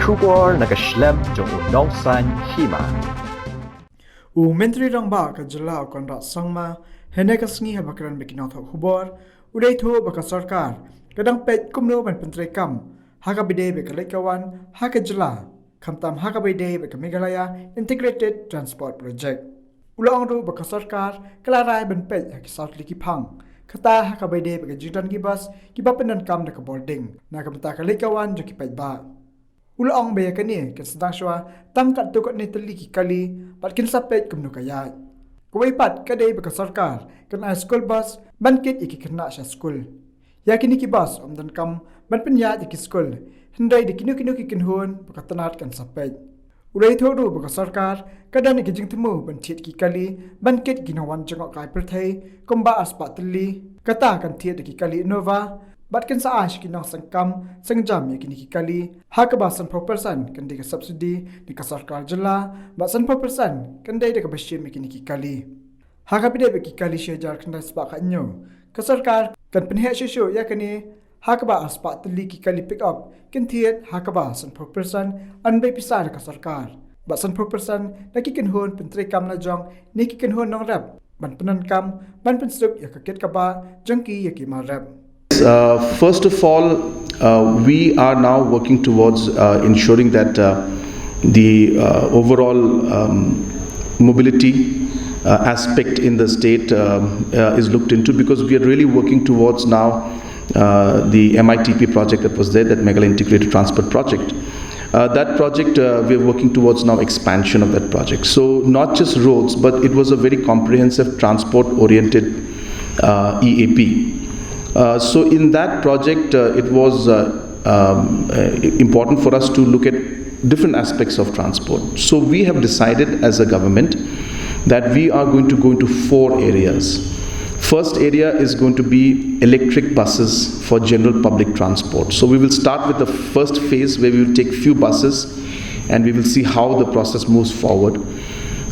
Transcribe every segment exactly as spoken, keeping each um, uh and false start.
Khubor na ka shlem jong u nongsan hima. U Myntri Rangbah ka jylla u Conrad Sangma, hynne ka sngi haba kren bad ki nongthoh khubor, u da ïathuh ba ka sorkar ka dang peit kumno ban pyntreikam ha kaba ïadei bad ka leit ka wan ha ka jylla, khamtam ha kaba ïadei bad ka Meghalaya Integrated Transport Project. U la ong ruh ba ka sorkar ka la rai ban peit ha ki saw tylli ki phang, kata ha kaba ïadei bad ka jingdon ki bus kiba pyndonkam da ka bording na ka bynta ka leit ka wan jong ki paidbah. U la ong ba ïa kane kan sdang shuwa tang katto katne tylli ki kali bad kin sa peit kumno ka ïaid. Kawei pat ka dei ba ka sorkar kan ai school bus ban kit ïa ki khynnah sha skul. Ïa kine ki bus ym donkam ban pynïaid ïa ki skul, hynrei da kino kino ki kynhun ba ka tnad kan sa peit. U la ïathuh ruh ba ka sorkar ka don ïa ki jingthmu ban thied ki kali ban kit ki nongwan jngohkai pyrthei kumba arspah tylli, kata kan thied da ki kali Innova, bad kin sa ai sha ki nongsengkam sengjam ïa kine ki kali ha kaba sanphew percent kan dei ka subsidy na ka sorkar jylla, bad sanphew percent kan dei da kaba shim ïa kine ki kali. Ha kaba ïadei bad ki kali shi hajar khyndai spah khathynñiew, ka sorkar kan pynheh shuh shuh ïa kane ha kaba arspah tylli ki kali pick up kin thied ha kaba sanphew percent yn bei pisa da ka sorkar, bad sanphew percent na ki kynhun pyntreikam la jong ne ki kynhun nongrep ban pyndonkam ban pynsuk ïa ka kit ka bah jong ki ïa ki mar rep. Uh, first of all, uh, we are now working towards uh, ensuring that uh, the uh, overall um, mobility uh, aspect in the state um, uh, is looked into, because we are really working towards now uh, the M I T P project that was there, that Meghalaya Integrated Transport Project. Uh, that project, uh, we're working towards now expansion of that project. So not just roads, but it was a very comprehensive transport-oriented uh, E A P. Uh, so in that project, uh, it was uh, um, uh, important for us to look at different aspects of transport. So we have decided as a government that we are going to go into four areas. First area is going to be electric buses for general public transport. So we will start with the first phase where we will take few buses and we will see how the process moves forward.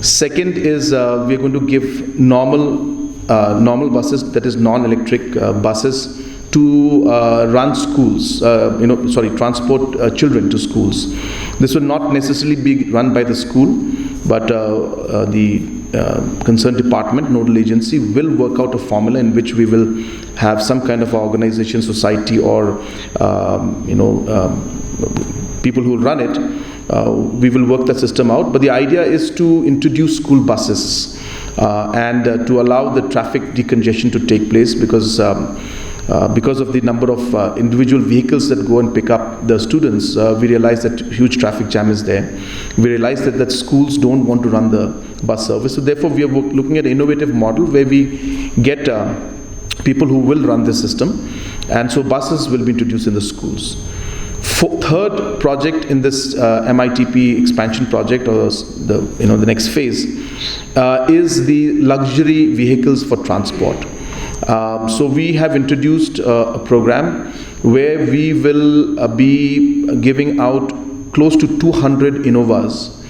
Second is uh, we are going to give normal uh, normal buses, that is non-electric uh, buses, to uh, run schools, uh, you know, sorry, transport uh, children to schools. This will not necessarily be run by the school, but uh, uh, the uh, concerned department, nodal agency, will work out a formula in which we will have some kind of organization, society, or um, you know, um, people who run it. Uh, we will work that system out, but the idea is to introduce school buses uh, and uh, to allow the traffic decongestion to take place, because um, uh, because of the number of uh, individual vehicles that go and pick up the students, uh, we realize that huge traffic jam is there. We realize that, that schools don't want to run the bus service. So therefore, we are wo- looking at an innovative model where we get uh, people who will run this system, and so buses will be introduced in the schools. Fo- third project in this uh, M I T P expansion project, or s- the you know the next phase, uh, is the luxury vehicles for transport. Um, so we have introduced uh, a program where we will uh, be giving out close to two hundred Innovas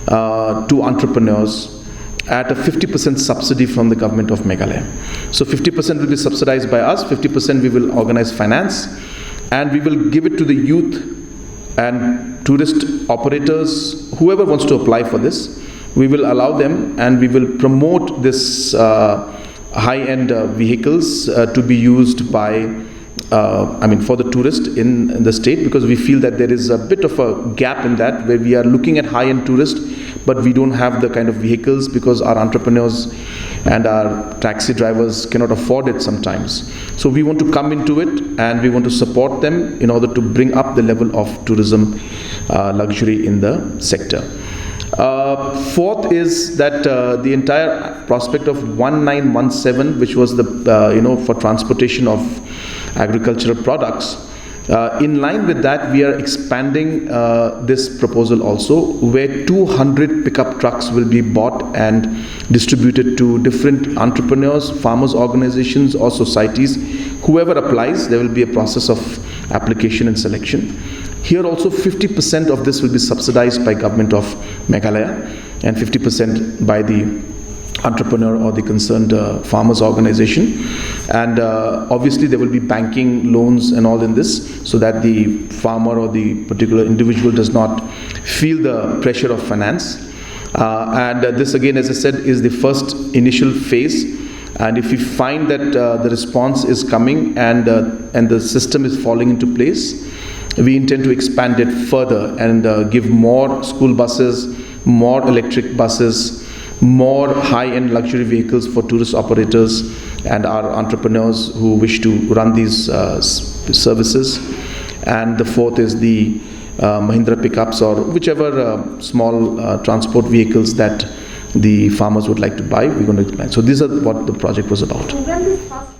uh, to entrepreneurs at a fifty percent subsidy from the government of Meghalaya. So fifty percent will be subsidized by us, fifty percent we will organize finance, and we will give it to the youth and tourist operators, whoever wants to apply for this. We will allow them, and we will promote this uh, high-end uh, vehicles uh, to be used by uh, I mean, for the tourist in, in the state, because we feel that there is a bit of a gap in that, where we are looking at high-end tourists, but we don't have the kind of vehicles because our entrepreneurs and our taxi drivers cannot afford it sometimes. So we want to come into it, and we want to support them in order to bring up the level of tourism uh, luxury in the sector. Uh, fourth is that uh, the entire prospect of one nine one seven, which was the uh, you know for transportation of agricultural products. Uh, in line with that, we are expanding uh, this proposal also, where two hundred pickup trucks will be bought and distributed to different entrepreneurs, farmers' organizations, or societies. Whoever applies, there will be a process of application and selection. Here also, fifty percent of this will be subsidized by Government of Meghalaya and fifty percent by the entrepreneur or the concerned uh, farmers organization. And uh, obviously, there will be banking loans and all in this, so that the farmer or the particular individual does not feel the pressure of finance. Uh, and uh, this, again, as I said, is the first initial phase. And if we find that uh, the response is coming and uh, and the system is falling into place, we intend to expand it further and uh, give more school buses, more electric buses, more high-end luxury vehicles for tourist operators and our entrepreneurs who wish to run these uh, s- services. And the fourth is the uh, Mahindra pickups or whichever uh, small uh, transport vehicles that the farmers would like to buy. We're going to expand. So these are what the project was about. When this first